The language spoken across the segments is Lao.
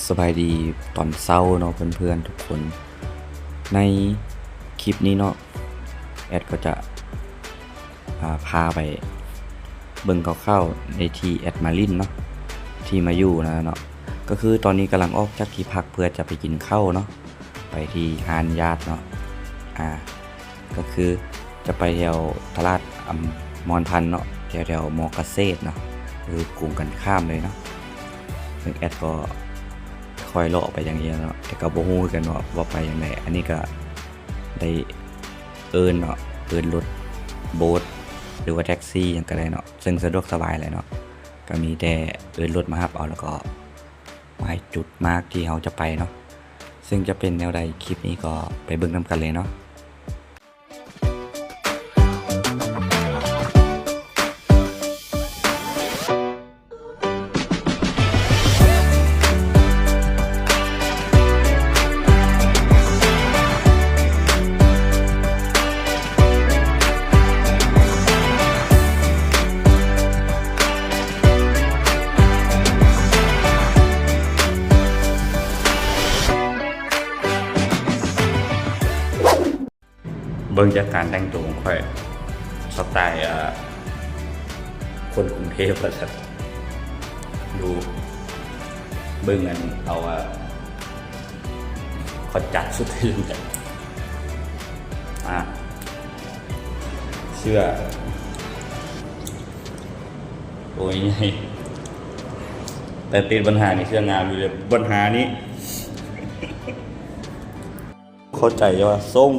ສະບາຍດີຕອນເຊົ້າເນາະເພື່ອນໆທຸກຄົນ. ໃນຄລິບນີ້ເນາະ ແອັດກໍຈະ ອາ ພາໄປເບິ່ງຄ່າວໆໃນທີ່ແອັດມາຫຼິ້ນເນາະ ທີ່ມາຢູ່ນະເນາະ. ກໍຄືຕອນນີ້ກຳລັງອອກຈາກທີ່ພັກເພື່ອຈະໄປກິນເຂົ້າເນາະ ໄປທີ່ຮ້ານຍາດເນາະ ອາ ກໍຄືຈະໄປແຖວຕະຫຼາດອຳມອນພັນເນາະ ແຖວໆ ມ.ກະເສດເນາະ ຄືກົງກັນຂ້າມເລີຍເນາະ. ເຊິ່ງແອັດກໍຄ່ອຍເລາະໄປຢ່າງດຽວເນາະ ແຕ່ກໍບໍ່ຮູ້ຄືກັນວ່າ ວ່າໄປຈັ່ງໃດ. ອັນນີ້ກໍໄດ້ເອີ້ນເນາະ ເອີ້ນລົດໂບດ ຫຼືວ່າແທັກຊີຫຍັງກໍໄດ້ເນາະ ເຊິ່ງສະດວກສະບາຍແຫຼະເນາະ. ກໍມີແຕ່ເອີ້ນລົດມາຮັບເອົາ ແລ້ວກໍ ໄປຈຸດມາກທີ່ເຮົາຈະໄປເນາະ. ເຊິ່ງຈະເປັນແນວໃດ ຄລິບນີ້ກໍໄປເບິ່ງນຳກັນເລີຍເນາະ. ເບິ່ງຈາກການແຕ່ງຕົວຂອງຂ້ອຍ ສະໄຕ ເອີ ຄົນກຸງເທບວ່າຊັ້ນ. ດູ ເບິ່ງອັນ ເອົາ ອາ ຂ້ອຍຈັດສຸດໃຫ້ເບິ່ງ. ອາ ເສື້ອ ໂອ້ຍ ໃຫຍ່ ແຕ່ຕິດບັນຫານີ້ ເສື້ອງາມຢູ່ເດ້. ບັນຫານີ້ ເຂົ້າໃຈວ່າຊົງ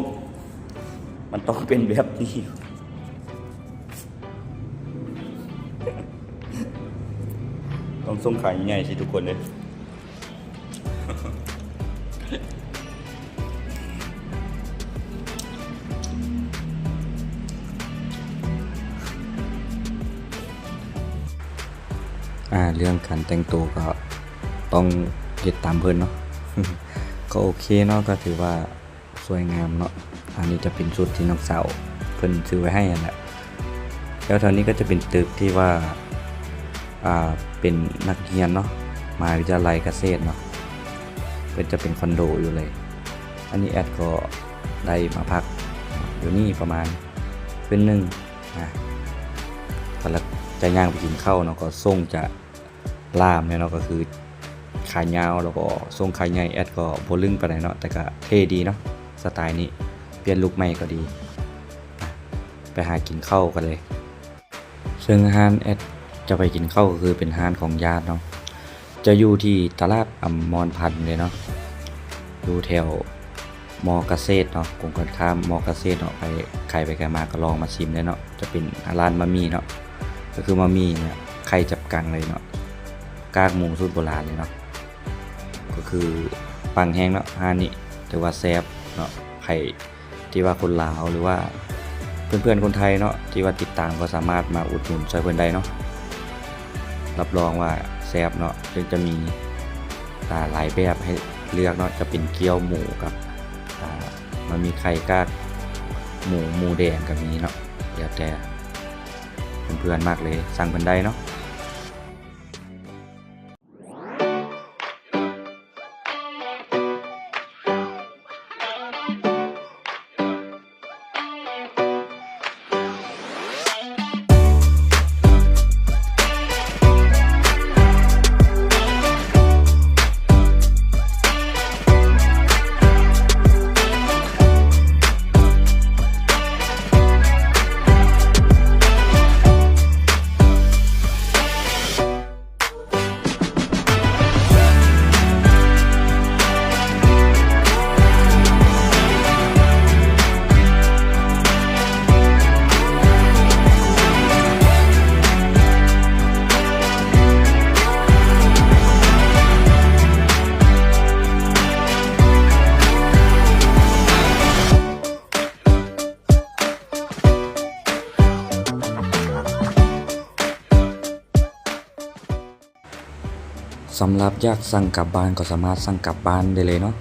ມັນຕ້ອງເປັນແບບນີ້ ຕ້ອງຊົງຂາໃຫຍ່ໆ ຊິທຸກຄົນເດ້. ອາ ເລື່ອງການແຕ່ງໂຕກໍຕ້ອງເຮັດຕາມເພິ່ນເນາະ ກໍໂອເຄເນາະ ກໍຖືວ່າສວຍງາມເນາະ. ອັນນີ້ຈະເປັນຊຸດທີ່ນ້ອງສາວເພິ່ນຊື້ໄວ້ໃຫ້ຫັ້ນແຫຼະ. ແຖວໆນີ້ກໍຈະເປັນຕຶກທີ່ວ່າ ອ່າ ເປັນນັກຮຽນເນາະ ມະຫາວິທະຍາໄລກະເສດເນາະ ເພິ່ນຈະເປັນຄອນໂດຢູ່ເລີຍ. ອັນນີ້ແອັດກໍໄດ້ມາພັກຢູ່ນີ້ປະມານຄືນໜຶ່ງ ນະ ກໍລະຈະຍ່າງໄປກິນເຂົ້າເນາະ ກໍຊົງຈະຫຼາມແດ່ເນາະ ກໍຄືຂາຍາວ ແລ້ວກໍຊົງຂາໃຫຍ່. ແອັດກໍບໍ່ລຶ້ງປານໃດເນາະ ແຕ່ກໍເທ່ດີເນາະ ສະໄຕນີ້ ປ່ຽນລຸກໃໝ່ກໍດີ. ໄປຫາກິນເຂົ້າກັນເລີຍ. ເຊິ່ງຮ້ານແອັດຈະໄປກິນເຂົ້າ ກໍຄືເປັນຮ້ານຂອງຍາດເນາະ ຈະຢູ່ທີ່ຕະຫຼາດອຳມອນພັນເລີຍເນາະ ຢູ່ແຖວ ມ.ກະເສດເນາະ ກົງກັນຂ້າມ ມ.ກະເສດເນາະ. ໃຜ ໃຜໄປໃຜມາກໍລອງມາຊິມໄດ້ເນາະ. ຈະເປັນຮ້ານມາໝີ່ເນາະ ກໍຄືມາໝີ່ເນຍ ໄຂ່ຈັບກັງເລີຍເນາະ ກາກໝູສູດໂບລານເລີຍເນາະ ກໍຄືປັງແຮງເນາະ. ຮ້ານນີ້ຖືວ່າແຊບເນາະ ໃຜ ທີ່ວ່າຄົນລາວ ຫຼືວ່າເພື່ອນໆຄົນໄທເນາະ ທີ່ວ່າຕິດຕາມ ກໍສາມາດມາອຸດໜູນຊ່ວຍເພິ່ນໄດ້ເນາະ. ຮັບຮອງວ່າແຊບເນາະ ເພິ່ນຈະມີ ອ່າ ຫຼາຍແບບໃຫ້ເລືອກເນາະ ຈະເປັນກ້ຽວໝູກັບ ອ່າ ມາໝີ່ໄຂ່ກາກໝູ ໝູແດງກໍມີເນາະ ແລ້ວແຕ່ເພື່ອນໆມັກເລີຍ ສັ່ງເພິ່ນໄດ້ເນາະ. ສຳລັບຢາກສັ່ງກັບບ້ານກໍສາມາດສັ່ງກັບບ້ານໄດ້ເລີຍເນາະ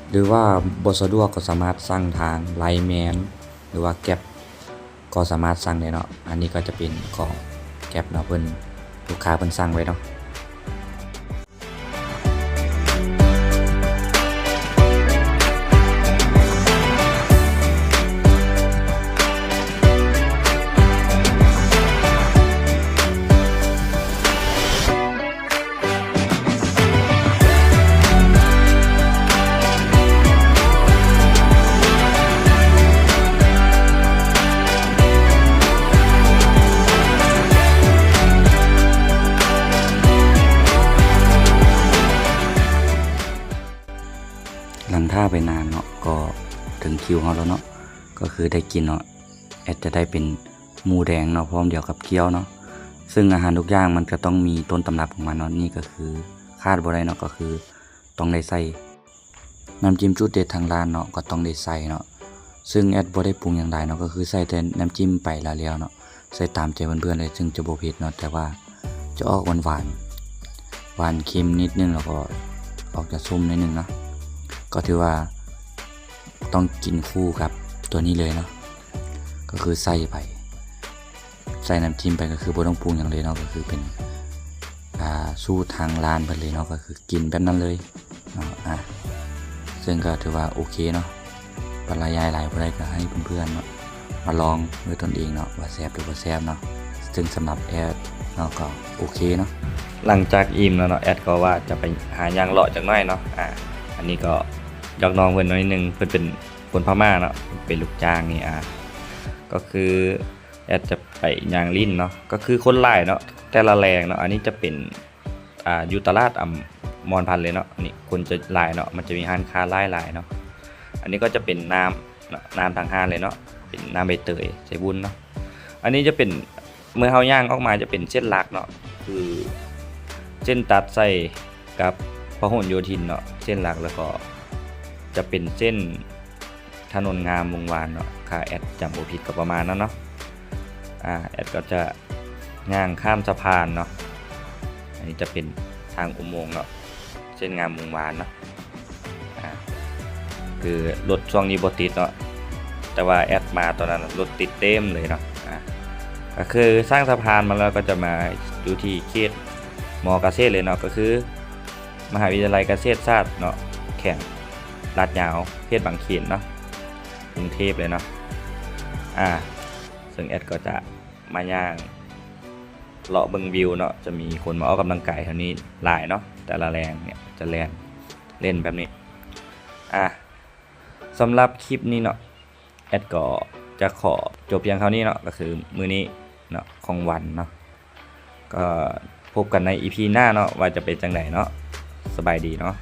ຫຼືວ່າບໍ່ສະດວກກໍສາມາດສັ່ງທາງໄລແມນ ຫຼືວ່າແກັບ ກໍສາມາດສັ່ງໄດ້ເນາະ. ອັນນີ້ກໍຈະເປັນຂອງແກັບເນາະ ເພິ່ນ ລູກຄ້າເພິ່ນສັ່ງໄວ້ເນາະ. ຫຼັງຖ້າໄປນານເນາະ ກໍເຖິງຄິວເຮົາແລ້ວເນາະ ກໍຄືໄດ້ກິນເນາະ ແອັດຈະໄດ້ເປັນໝູແດງເນາະ ພ້ອມດຽວກັບກ້ຽວເນາະ ເຊິ່ງອາຫານທຸກຢ່າງມັນກະຕ້ອງມີຕົ້ນຕຳລັບຂອງມັນເນາະ ນີ້ກໍຄືຂາດບໍ່ໄດ້ເນາະ ກໍຄືຕ້ອງໄດ້ໃສ່ ນ້ຳຈິ້ມສູດເດັດທາງຮ້ານເນາະ ກໍຕ້ອງໄດ້ໃສ່ເນາະ ເຊິ່ງແອັດບໍ່ໄດ້ປຸງຫຍັງຫຼາຍເນາະ ກໍຄືໃສ່ແຕ່ນ້ຳຈິ້ມໄປລະແລ້ວເນາະ ໃສ່ຕາມໃຈເພື່ອນໆເລີຍ ເຊິ່ງຈະບໍ່ເຜັດເນາະ ແຕ່ວ່າຈະອອກຫວານໆ ຫວານເຄັມນິດໜຶ່ງ ແລ້ວກໍອອກຈະສົ້ມໜ້ອຍໜຶ່ງເນາະ ກໍຖືວ່າຕ້ອງກິນຄູ່ກັບຕົວນີ້ເລີຍເນາະ ກໍຄືໃສ່ໄປ ໃສ່ນ້ຳຈິ້ມໄປ ກໍຄືບໍ່ຕ້ອງປຸງຫຍັງເລີຍເນາະ ກໍຄືເປັນ ອ່າ ສູດທາງຮ້ານເພິ່ນເລີຍເນາະ ກໍຄືກິນແບບນັ້ນເລີຍເນາະ ອ່າ ເຊິ່ງກໍຖືວ່າໂອເຄເນາະ ບັນລະຍາຍຫຼາຍບໍ່ໄດ້ ກໍໃຫ້ເພື່ອນໆເນາະ ມາລອງດ້ວຍຕົນເອງເນາະ ວ່າແຊບຫຼືບໍ່ແຊບເນາະ ເຊິ່ງສຳລັບແອັດເນາະ ກໍໂອເຄເນາະ ຫຼັງຈາກອີ່ມແລ້ວເນາະ ແອັດກໍວ່າຈະໄປຫາຍ່າງເລາະຈັກໜ້ອຍເນາະ ອ່າ ອັນນີ້ກໍຢອກນ້ອງເພິ່ນໜ້ອຍໜຶ່ງ ເພິ່ນເປັນຄົນພະມ້າເນາະ ເປັນລູກຈ້າງນີ້ ອ່າ ກໍຄື ແອັດຈະໄປຍ່າງຫຼິ້ນເນາະ ກໍຄືຄົນຫຼາຍເນາະ ແຕ່ລະແລງເນາະ ອັນນີ້ຈະເປັນ ອ່າ ຢູ່ຕະຫຼາດ ອຳ ມອນພັນເລີຍເນາະ ນີ້ຄົນຈະຫຼາຍເນາະ ມັນຈະມີຮ້ານຄ້າຫຼາຍໆເນາະ ອັນນີ້ກໍຈະເປັນນ້ຳເນາະ ນ້ຳທາງຮ້ານເລີຍເນາະ ເປັນນ້ຳໃບເຕີຍ ໃສ່ວຸ້ນເນາະ ອັນນີ້ຈະເປັນ ເມື່ອເຮົາຍ່າງອອກມາຈະເປັນເສັ້ນຫຼັກເນາະ ຄືເສັ້ນຕັດໃສ່ກັບພະຫນໂຍທິນເນາະ ເສັ້ນຫຼັກ ແລ້ວກໍຈະເປັນເສັ້ນ ຖະໜົນງາມວົງວານເນາະ ຖ້າແອັດຈຳບໍ່ຜິດກໍປະມານນັ້ນເນາະ ອ່າ ແອັດກໍຈະຍ່າງຂ້າມສະພານເນາະ ອັນນີ້ຈະເປັນທາງອຸໂມງເນາະ ເສັ້ນງາມວົງວານເນາະ ອ່າ ຄືລົດຊ່ວງນີ້ບໍ່ຕິດເນາະ ແຕ່ວ່າແອັດມາຕອນນັ້ນລົດຕິດເຕັມເລີຍເນາະ ອ່າ ກໍຄືສ້າງສະພານມາແລ້ວກໍຈະມາຢູ່ທີ່ເຂດ ມ.ເກສດເລີຍເນາະ ກໍຄືມະຫາວິທະຍາໄລກະເສດສາດເນາະ ແຂວງລາດຍາວ ເຂດບາງເຂນເນາະ ກຸງເທບເລີຍເນາະ ອ່າ ເຊິ່ງແອັດກໍຈະມາຍ່າງເລາະເບິ່ງວິວເນາະ ຈະມີຄົນມາອອກກຳລັງກາຍແຖວນີ້ຫຼາຍເນາະ ແຕ່ລະແລງເນຍຈະແລ່ນ ເຫຼັ້ນແບບນີ້ ອ່າ ສຳລັບຄລິບນີ້ເນາະ ແອັດກໍຈະຂໍຈົບພຽງເທົ່ານີ້ເນາະ ກໍຄືມື້ນີ້ເນາະ ຂອງວັນເນາະ ກໍພົບກັນໃນອີພີໜ້າເນາະ ວ່າຈະເປັນຈັ່ງໃດເນາະ ສະບາຍດີເນາະ.